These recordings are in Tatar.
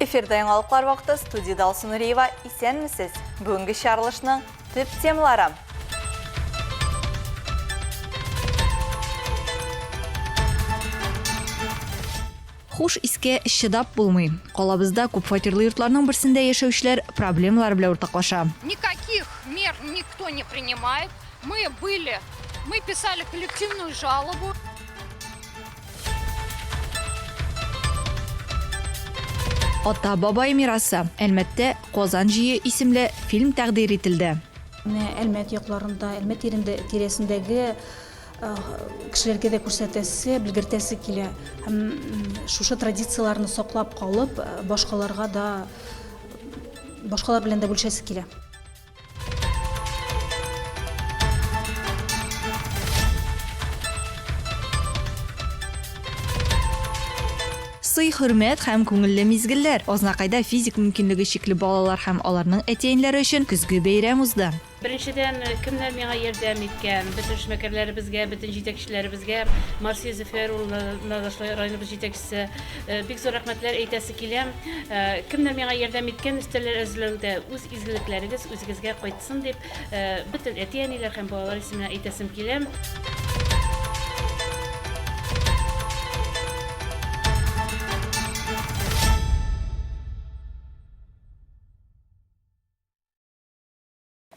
Эфирда яңалыклар вакыты студиядә Алсу Нуриева. Исәнмесез! Бүгенге чыгарылышның төп темалары. Хуш искә чыдап булмый. Калабызда күпфатирлы йортларның берсендә яшәүчеләр проблемалары белән уртаклаша. Никаких мер никто не принимает. Мы были, мы писали коллективную жалобу. Ата-бабай мирасы, Әлмәттә Казан җөе исемле фильм тәкъдир ителде. Менә Әлмәт якларында, Әлмәт тирендә, тирәсендәге кешеләргә дә күрсәтәсе, белгертәсе килә. Һәм шушы традицияләрне саклап калып, башкаларга да, башкалар белән дә бүлешәсе килә. Сый-хөрмәт һәм күңелле мизгелләр. Азнакайда физик мөмкинлеге чикле балалар һәм аларның әти-әниләре өчен көзге бәйрәм узды. Беренчедән, кемнәр миңа ярдәм иткән, бөтен эшмәкәрләребезгә, бөтен җитәкчеләребезгә, Марсия Зөфәр улына да шулай районыбыз җитәкчесе, бик зур рәхмәтләр әйтәсе килә. Кемнәр миңа ярдәм иткән өстәлләр әзерләүдә, үз изгелекләрегез үзегезгә кайтсын дип, бөтен әти-әниләр һәм балалар исеменә әйтәсем килә.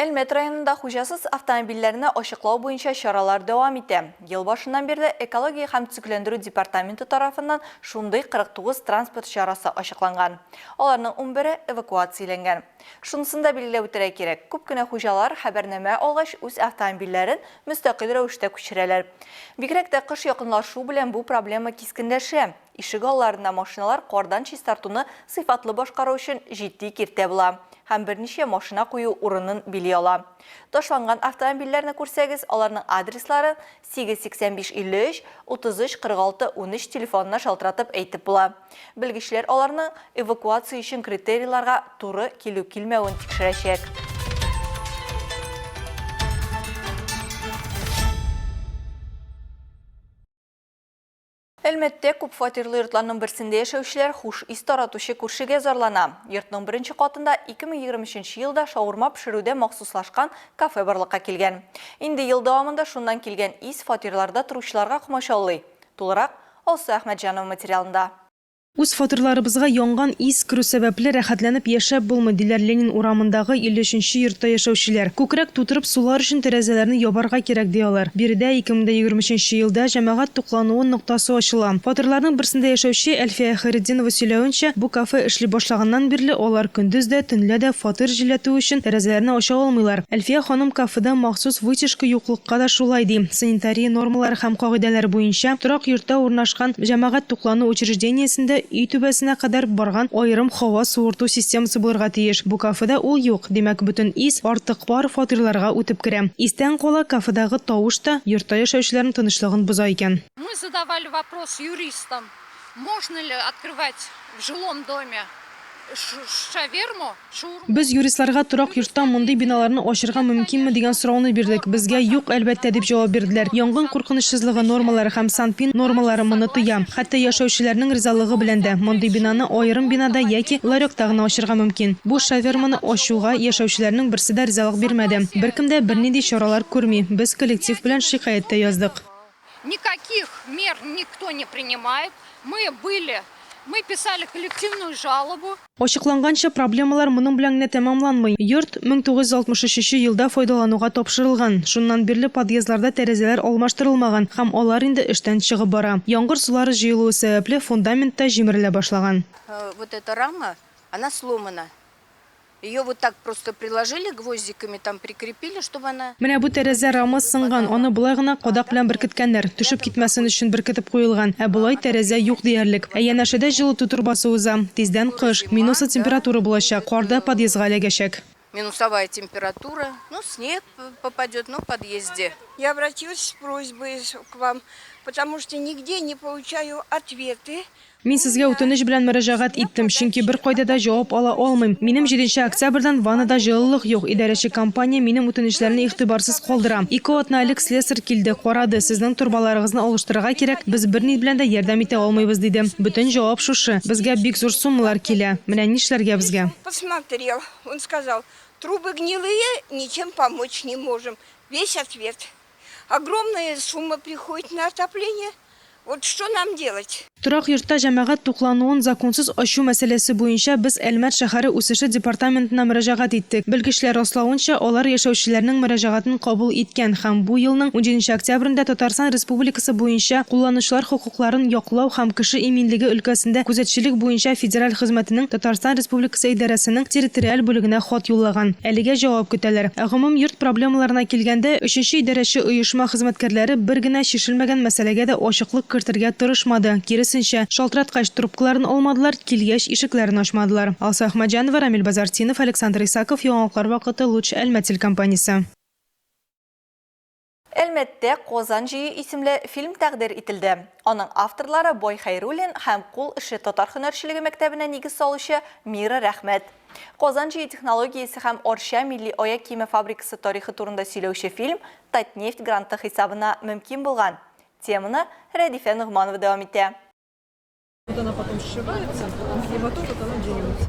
Әлмәт районында хуҗасыз автомобильләрне ачыклау буенча чаралар дәвам итә. Ел башыннан бирле экология һәм төзекләндерү департаменты тарафыннан шундый 49 транспорт чарасы ачыкланган. Аларның унбере эвакуацияләнгән. Шунысын да билгеләп үтәргә кирәк, күп кенә хуҗалар хәбәрнамә алгач үз автомобильләрен мөстәкыйль рәвештә күчерәләр. Бигрәк тә кыш якынлашу белән бу проблема кискенләшә. Ишек алларында машиналар кардан чистартуны сыйфатлы башкару өчен җитди киртә була һәм берничә машина кую урынын били ала. Ташланган автомобильләрне күрсәгез, аларның адресларын 8 85 53 33 46 13 телефонына шалтыратып әйтеп була. Белгечләр аларның эвакуация өчен критерийларга туры килү-килмәвен тикшерәчәк. Әлмәттә күпфатирлы йортларның берсендә яшәүчеләр хуш ис таратучы күршегә зарлана. Йортның беренче катында 2023 елда шаурма пешерүдә махсуслашкан кафе барлыкка килгән. Инде ел дәвамында шуннан килгән ис фатирларда торучыларга комачаулый. Тулырак Алсу Әхмәтҗанова материалында. Үз фатирларыбызга янган ис керү сәбәпле, рәхәтләнеп яшәп булмый, диләр Ленин урамындагы 53 нче йортта яшәүчеләр. Күкрәк тутырып сулар өчен тәрәзәләрне ябарга кирәк, ди алар. Биредә 2023 нче елда җәмәгать туклануы ноктасы ачыла. Фатирларның берсендә яшәүче Әлфия Хәйретдинова сөйләвенчә, бу кафе эшли башлаганнан бирле алар көндез дә, төнлә дә фатир җилләтү өчен тәрәзәләрне ача алмыйлар. Әлфия ханым кафеда махсус вытяжка юклыкка да шулай ди. Санитария нормалары һәм кагыйдәләре буенча, торак йортта урнашкан җәмәгать туклану учреждениесендә өй түбәсенә кадәр барган аерым һава суырту системасы булырга тиеш. Бу кафеда ул юк, димәк, бөтен ис, артык пар фатирларга үтеп керә. Истән кала, кафедагы тавыш та йортта яшәүчеләрнең тынычлыгын боза икән. Мы задавали вопрос юристам, можно ли открывать в жилом доме шаверму. Без юристларга торак йортта мондый биналарны ачырга мөмкинме дигән сорауны бирдек. Безгә юк, әлбәттә, дип җавап бирделәр. Янгын куркынычсызлыгы нормалары һәм СанПин нормалары моны тыя. Хәтта яшәүчеләрнең ризалыгы белән дә. Мондый бинаны аерым бинада яки ларекта гына ачырга мөмкин. Бу шаверманы ачуга яшәүчеләрнең берсе дә ризалык бирмәде. Беркем дә бернинди чаралар күрми. Без коллектив белән шикаять тә яздык. Никаких мер никто не принимает. Мы были, мы писали коллективную жалобу. Ачыкланганча, проблемалар моның белән генә тәмамланмый. Йорт 1963 нче елда файдалануга тапшырылган. Шуннан бирле подъездларда тәрәзәләр алмаштырылмаган һәм алар инде эштән чыгып бара. Яңгыр сулары җыелуы сәбәпле, фундамент та җимерелә башлаган. Вот эта рама, она сломана. Ее вот так просто приложили гвоздиками, там прикрепили, чтобы она. Менә бу тәрәзә рамы сынган, аны болай гына кадак белән беркеткәннәр, төшеп китмәсен өчен беркетеп куелган, ә болай тәрәзә юк диярлек. Ә янәшәдә җылыту торбасы уза. Тиздән кыш, минуслы температура булачак, кар да подъездга эләгәчәк. Минусовая температура, ну, снег попадет, ну, в подъезде. Я обратилась с просьбой к вам. Потому что нигде не получаю ответы. Мин сезгә үтенеч белән мөрәҗәгать иттем, чөнки беркайда да җавап ала алмыйм. Минем җиденче октябрьдән ваннада җылылык юк. Идарәче компания минем үтенечләрне игътибарсыз калдыра. Ике атна элек слесарь килде, карады, сезнең торбаларыгызны алыштырырга кирәк, без берни белән дә ярдәм итә алмыйбыз, диде. Бөтен җавап шушы. Безгә бик зур суммалар килә. Менә нишләргә безгә? Посмотрел, он сказал, трубы гнилые, ничем помочь не можем. Весь ответ. Огромная сумма приходит на отопление. Вот что нам делать? Торак йортта җәмәгать туклануын законсыз ачу мәсьәләсе буенча без Әлмәт шәһәре үсеше департаментына мөрәҗәгать иттек. Белгечләр раславынча, алар яшәүчеләрнең мөрәҗәгатен кабул иткән һәм бу елның унҗиденче октябрендә Татарстан Республикасы буенча кулланучылар хокукларын яклау һәм кеше иминлеге өлкәсендә күзәтчелек буенча федераль хезмәтенең Татарстан Республикасы идарәсенең территориаль бүлегенә хат юллаган. Әлегә җавап көтәләр. Ә гомумйорт проблемаларына килгәндә, өченче идарәче оешма хезмәткәрләре бер генә чишелмәгән мәсьәләгә дә ачыклык кертергә тырышмады, киресенчә, шалтыраткач трубкаларын алмадылар, килгәч ишекләрен ачмадылар. Алсу Әхмәтҗанова, Рамил Базартдинов, Александр Исаков, Яңалыклар вакыты, Луч Әлмәт телекомпаниясе. Әлмәттә Казан җөе исемле фильм тәкъдир ителде. Аның авторлары Бай Хәйруллин һәм кул эше татар һөнәрчелеге мәктәбенә нигез салучы Мира Рәхмәт. Казан җөе технологиясе һәм Арча милли аяк киеме фабрикасы тарихы турында сөйләүче фильм Татнефть гранты хисабына мөмкин булган. Теманы Рәдифә Ногманова дәвам итә.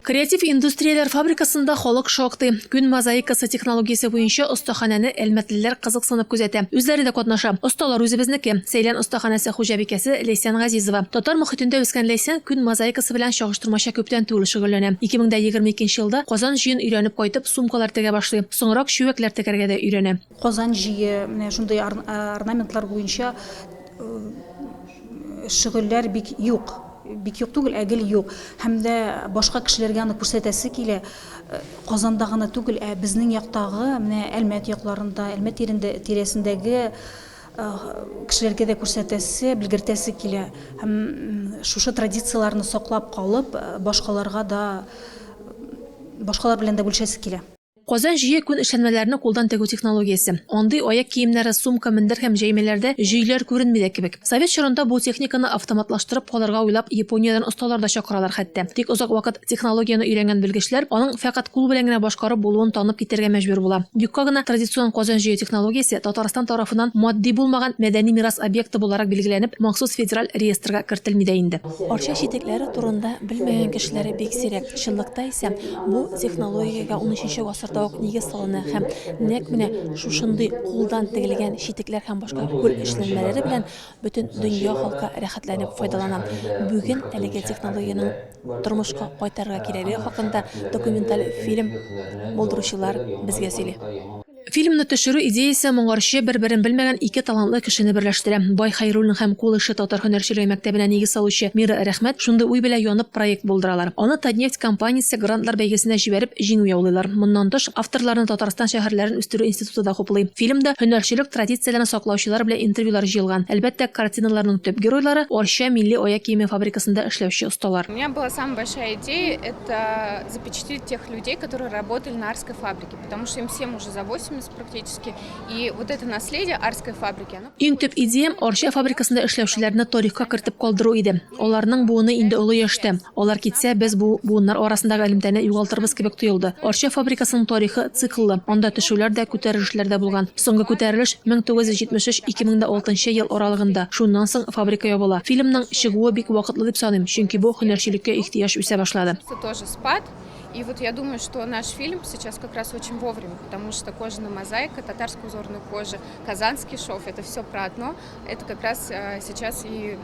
Креатив индустрияләр фабрикасында халык шактый. Күн мозаикасы технологиясе буенча остаханәне әлмәтлеләр кызыксынып күзәтә. Үзләре дә катнаша. Осталар үзебезнеке. Сәйлән остаханәсе хуҗабикәсе Ләйсән Газизова. Татар мохитендә үскән Ләйсән күн мозаикасы белән чагыштырмача күптән түгел шөгыльләнә. 2022 елда Казан җөен өйрәнеп кайтып, сумкалар тегә башлый. Соңрак чүәкләр тегәргә дә өйрәнә. Казан җөе, менә шундый орнаментлар буенча шөгыльләр бик юк. Бик юк түгел, ә гел юк. Һәм дә башка кешеләргә аны күрсәтәсе килә. Казанда гына түгел, ә безнең яктагы, менә Әлмәт якларында, Әлмәт тирәсендәге кешеләргә дә күрсәтәсе, белгертәсе килә. Һәм шушы традицияләрне саклап калып, башкаларга да, башкалар белән дә бүлешәсе килә. Казан җөе күн эшләнмәләрне кулдан тегү технологиясе. Андый аяк киемнәре, сумка, мендәр һәм җәймәләрдә җөйләр күренми дә кебек. Совет чорында бу техниканы автоматлаштырып калырга уйлап Япониядән осталар да чакыралар хәтта. Тик озак вакыт технологияне өйрәнгән белгечләр аның фәкать кул белән генә башкарып булуын танып китәргә мәҗбүр була. Юкка гына традицион Казан җөе технологиясе Татарстан тарафыннан матди булмаган мәдәни мирас объекты буларак билгеләнеп, махсус федераль реестрга кертелми дә инде. Арча читекләре турында белмәгән кешеләр бик сирәк. Чынлыкта исә бу технологиягә унөченче гасырда ук нигез салына һәм нәкъ менә шушындый кулдан тегелгән читекләр һәм башка кул эшләнмәләре белән бөтен дөнья халкы рәхәтләнеп файдалана. Бүген әлеге технологиянең тормышка кайтарырга кирәклеге хакында документаль фильм булдыручылар безгә сөйли. Фильмны төшерү идеясе моңарчы бер-берен белмәгән ике талантлы кешене берләштерә. Бай Хәйруллин һәм кул эше татар һөнәрчелеге мәктәбенә нигез салучы Мира Рәхмәт шундый уй белән янып проект булдыралар. Аны Татнефть компаниясе грантлар бәйгесенә җибәреп, җиңү яулыйлар. Моннан тыш, авторларны Татарстан шәһәрләрен үстерү институты да хуплый. Фильмда һөнәрчелек традицияләрен саклаучылар белән интервьюлар җыелган. Әлбәттә, картиналарның төп геройлары, Арча милли аяк киеме фабрикасында эшләүче осталар. У меня была самая большая идея, это запечатлеть тех людей, которые работали на Арской фабрике. Потому что им всем уже за 80 практически. И вот это наследие Арской фабрики, оно... Иң төп идеям Арча фабрикасында эшләүчеләрне тарихка кертеп калдыру иде. Аларның буыны инде олы яшьтә. Алар китсә, без бу буыннар арасындагы элемтәне югалтырбыз кебек тоелды. Арча фабрикасының тарихы цикллы. Анда төшүләр дә, күтәрелешләр дә булган. Соңгы күтәрелеш 1973, 2006 ел аралыгында. Шуннан соң фабрика ябыла. Фильмның чыгуы бик вакытлы дип саныйм, чөнки бу һөнәрчелеккә ихтыяҗ үсә башлады. Тоже спад. И вот я думаю, что наш фильм сейчас как раз очень вовремя, потому что кожаная мозаика, татарская узорная кожа, казанский шов, это все про одно, это как раз э, сейчас и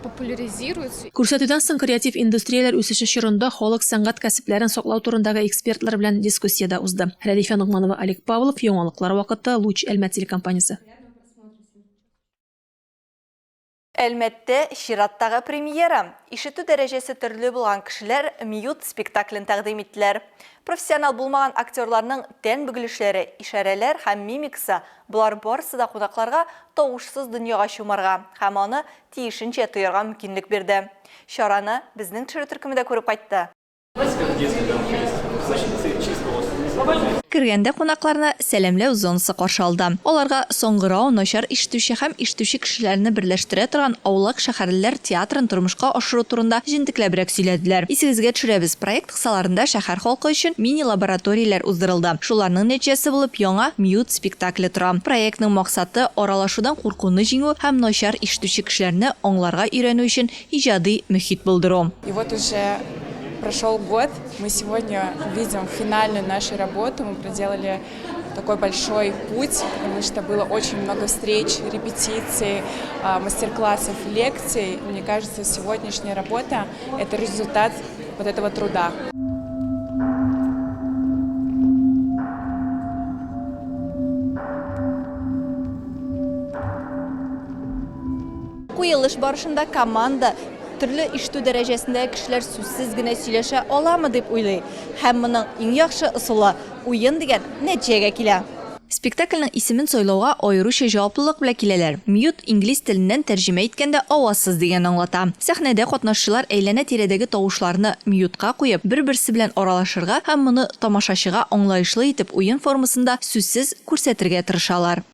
популяризируется. Күрсәтүдән соң креатив индустрияләр үсеше чорында халык сәнгать кәсепләрен саклау турындагы экспертлар белән дискуссия дә узды. Рәдифә Ногманова, Олег Павлов, Яңалыклар вакыты, Луч Әлмәт телекомпаниясе. Әлмәттә чираттагы премьера. Ишетү дәрәҗәсе төрле булган кешеләр Мьют спектаклен тәкъдим иттеләр. Профессионал булмаган актерларның тән бөгелешләре, ишарәләр һәм мимикасы, болар барысы да кунакларга тавышсыз дөньяга чумарга һәм аны тиешенчә тоярга мөмкинлек бирде. Чараны безнең төшерү төркеме дә күреп кайтты. Кергәндә кунакларны сәламләү зонасы каршы алды. Аларга саңгырау, начар ишетүче һәм ишетүче кешеләрне берләштерә торган Аулак шәһәрлеләр театрын тормышка ашыру турында җентекләбрәк сөйләделәр. Исегезгә төшерәбез, проект кысаларында шәһәр халкы өчен мини-лабораторияләр уздырылды. Шуларның нәтиҗәсе булып яңа Мьют спектакле тора. Проектның максаты, аралашудан куркуны җиңү һәм начар ишетүче кешеләрне аңларга өйрәнү өчен иҗади мөхит булдыру. И вот уже прошел год, мы сегодня видим финальную нашу работу, мы проделали такой большой путь, потому что было очень много встреч, репетиций, мастер-классов, лекций. Мне кажется, сегодняшняя работа – это результат вот этого труда. Куелыш барышында команда төрле ишетү дәрәҗәсендәге кешеләр сүзсез генә сөйләшә аламы дип уйлый һәм моның иң яхшы ысулы, уен дигән нәтиҗәгә килә. Спектакльнең исемен сайлауга аеруча җаваплылык белән киләләр. Мьют инглиз теленнән тәрҗемә иткәндә авазсыз дигәнне аңлата. Сәхнәдә катнашучылар әйләнә-тирәдәге тавышларны мьютка куеп, бер-берсе белән аралашырга һәм моны тамашачыга аңлаешлы итеп уен формасында сүзсез күрсәтергә тырышалар.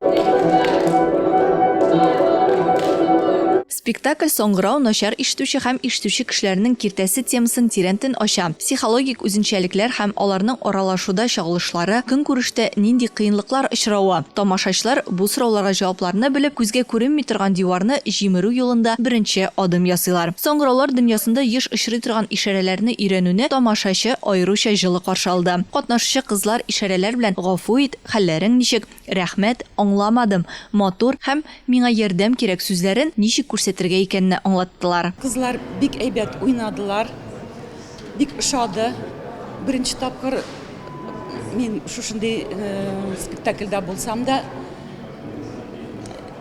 Спектакль саңгырау, начар ишетүче һәм ишетүче кешеләрнең киртәсе темасын тирәнтен ача, психологик үзенчәлекләр һәм аларның аралашуда чагылышлары, көнкүрештә нинди кыенлыклар очравы. Тамашачылар бу сорауларга җавапларны белеп, күзгә күренми торган диварны җимерү юлында беренче адым ясыйлар. Саңгыраулар дөньясында еш очрый торган ишарәләрне өйрәнүне тамашачы аеруча җылы каршы алды. Катнашучы кызлар ишарәләр белән Гафу ит, хәлләрең ничек? Рәхмәт, аңламадым, матур һәм миңа ярдәм кирәк сүзләрен ничек күрсәтергә икәнне аңлаттылар. Кызлар бик әйбәт уйнадылар, бик ошады. Беренче тапкыр мин шушындый спектакльдә булсам да,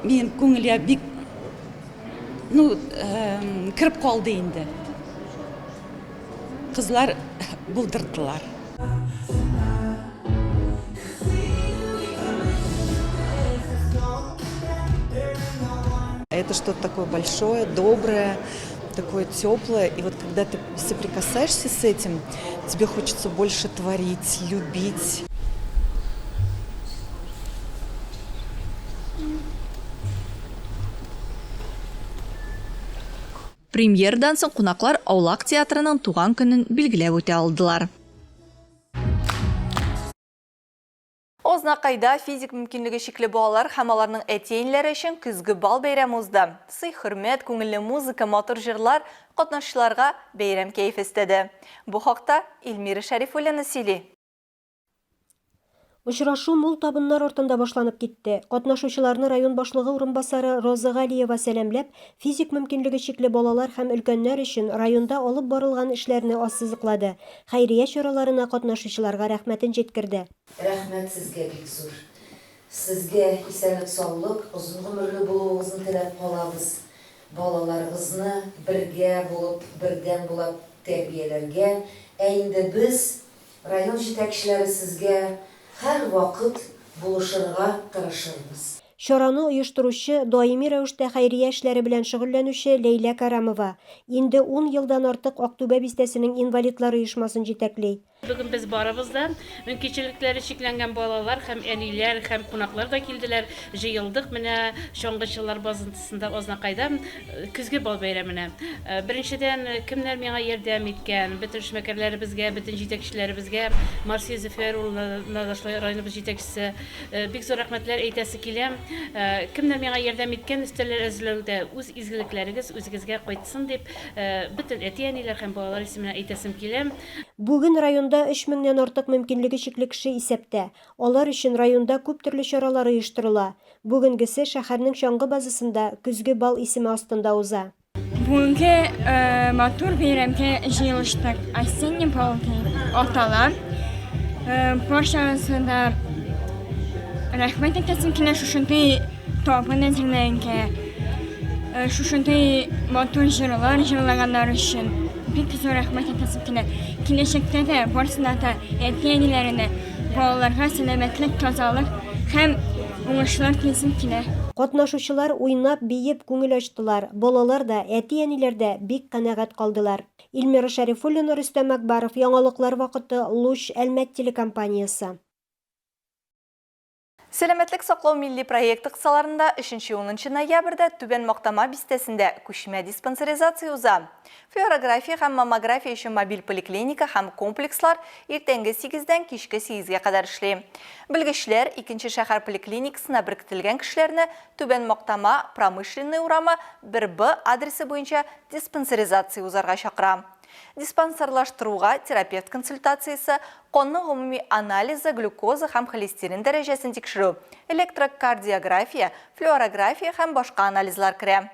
минем күңелгә бик, ну, кереп калды инде. Кызлар булдырдылар. Это что-то такое большое, доброе, такое теплое. И вот когда ты соприкасаешься с этим, тебе хочется больше творить, любить. Премьерадан соң кунаклар Аулак театрының туган көнен билгеләп үтә алдылар. Азнакайда физик мөмкинлеге чикле балалар һәм аларның әти-әниләре өчен көзге бал бәйрәме узды. Сый-хөрмәт, күңелле музыка, матур җырлар катнашучыларга бәйрәм кәефе өстәде. Бу хакта Эльмира Шәрифуллина сөйли. Очрашу мул табыннар артында башланып китте. Катнашучыларны район башлыгы урынбасары Роза Галиева сәламләп, физик мөмкинлеге чикле балалар һәм өлкәннәр өчен районда алып барылган эшләрне ассызыклады, хәйрия чараларына катнашучыларга рәхмәтен җиткерде. Рәхмәт сезгә бик зур. Сезгә исәнлек-саулык, озын гомерле булуыгызны теләп калабыз. Балаларыгызны бергә булып, бердәм булап тәрбияләргә, ә инде без, Район җитәкчеләре сезгә һәрвакыт булышырга тырышырбыз. Чараны оештыручы, даими рәвештә хәйрия эшләре белән шөгыльләнүче Ләйлә Кәрамова, инде ун елдан артык Актүбә бистәсенең инвалидлар оешмасын җитәкли. Бүген без барыбыз да, мөмкинчелекләре чикләнгән балалар һәм әниләр һәм кунаклар да килделәр, җыелдык менә чаңгычылар базасында Азнакайда Көзге бал бәйрәменә. Беренчедән, кемнәр миңа ярдәм иткән, бөтен эшмәкәрләребезгә, бөтен җитәкчеләребезгә, Марсия Зөфәр улына да шулай районыбыз җитәкчесе, бик зур рәхмәтләр әйтәсе килә. Кемнәр миңа ярдәм иткән өстәлләр әзерләүдә, үз изгелекләрегез үзегезгә кайтсын дип, бөтен әти-әниләр һәм балалар исеменә әйтәсем килә. Бүген районда өч меңнән артык мөмкинлеге чикле кеше исәптә. Алар өчен районда күп төрле чаралар оештырыла. Бүгенгесе шәһәрнең чаңгы базасында Көзге бал исеме астында уза. Бүгенге матур бәйрәмгә җыелыштык. Осенний бал дип атала. Барчагызга да рәхмәт әйтәсем килә шушындый табын әзерләгәнгә, шушындый матур җырлар җырлаганнар өчен. Бик зур рәхмәт әйтәсем килә. Киләчәктә дә барысына да әти-әниләренә, балаларга сәламәтлек, тазалык һәм уңышлар телисем килә. Катнашучылар уйнап, биеп күңел ачтылар, балалар да, әти-әниләр дә бик канәгать калдылар. Эльмира Шәрифуллина, Рөстәм Әкбаров, Яңалыклар вакыты, Луч, Әлмәт телекомпаниясе. Сәламәтлек саклау милли проекты кысаларында 3-10 ноябрьдә Түбән Мактама бистәсендә күчмә диспансеризация уза. Флюорография һәм маммография өчен мобиль поликлиника һәм комплекслар иртәнге сигездән кичке сигезгә кадәр эшли. Белгечләр икенче шәһәр поликлиникасына беркетелгән кешеләрне Түбән Мактама, Промышленный урамы, 1Б адресы буенча диспансеризация узарга чакыра. Диспансерлаштыруга терапевт консультациясе, канның гомуми анализы, глюкоза һәм холестерин дәрәҗәсен тикшерү, электрокардиография, флюорография һәм башка анализлар керә.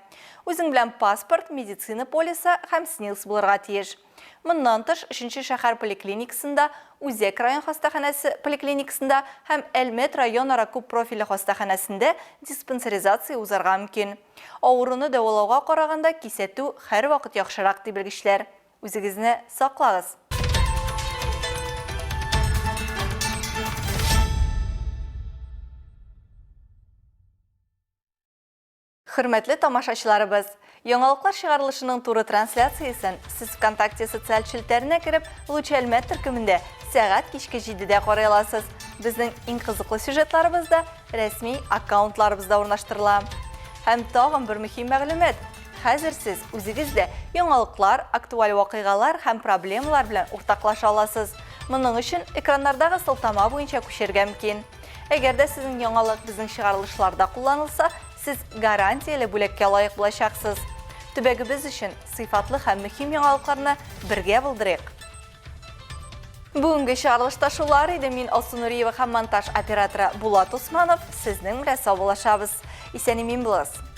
Үзең белән паспорт, медицина полисы һәм СНИЛС булырга тиеш. Моннан тыш, өченче шәһәр поликлиникасында, Үзәк район хастаханәсе поликлиникасында һәм Әлмәт районара күппрофильле хастаханәсендә диспансеризация узарга мөмкин. Авыруны дәвалауга караганда кисәтү һәрвакыт яхшырак, ди белгечләр. Үзегезне саклагыз! Хөрмәтле тамашачыларыбыз! Яңалыклар чыгарылышының туры трансляциясен сез ВКонтакте социаль челтәренә кереп, Луч Әлмәт төркемендә сәгать кичке җидедә карый аласыз. Безнең иң кызыклы сюжетларыбыз да рәсми аккаунтларыбызда урнаштырыла. Һәм тагын бер мөһим мәгълүмат. Хәзер сез үзегез дә яңалыклар, актуаль вакыйгалар һәм проблемалар белән уртаклаша аласыз. Моның өчен экраннардагы сылтама буенча күчәргә мөмкин. Әгәр дә сезнең яңалык безнең чыгарылышларда кулланылса, сез гарантияле бүләккә лаек булачаксыз. Төбәгебез өчен сыйфатлы һәм мөһим яңалыкларны бергә булдырыйк! Бүгенге чыгарылышта шулар иде. Мин Алсу Нуриева һәм монтаж операторы Булат Усманов сезнең белән саубуллашабыз. Исән-имин булыгыз!